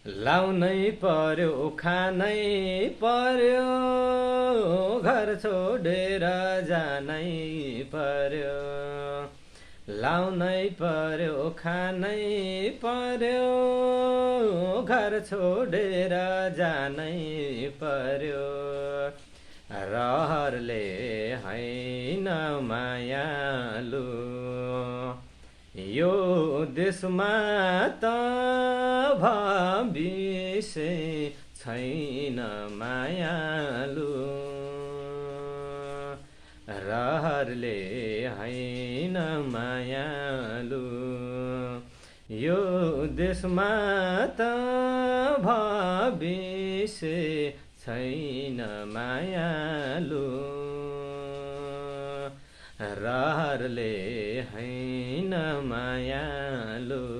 लाउनै पर्यो खानै पर्यो घर छोडेर जानै पर्यो लाउनै पर्यो खानै पर्यो घर छोडेर जानै पर्यो रहरले हैन मायालु यो देशमा त भविष्य छैन मायालु रहरले हैन मायालु यो देशमा त भविष्य छैन मायालु रहरले हैन मायालु।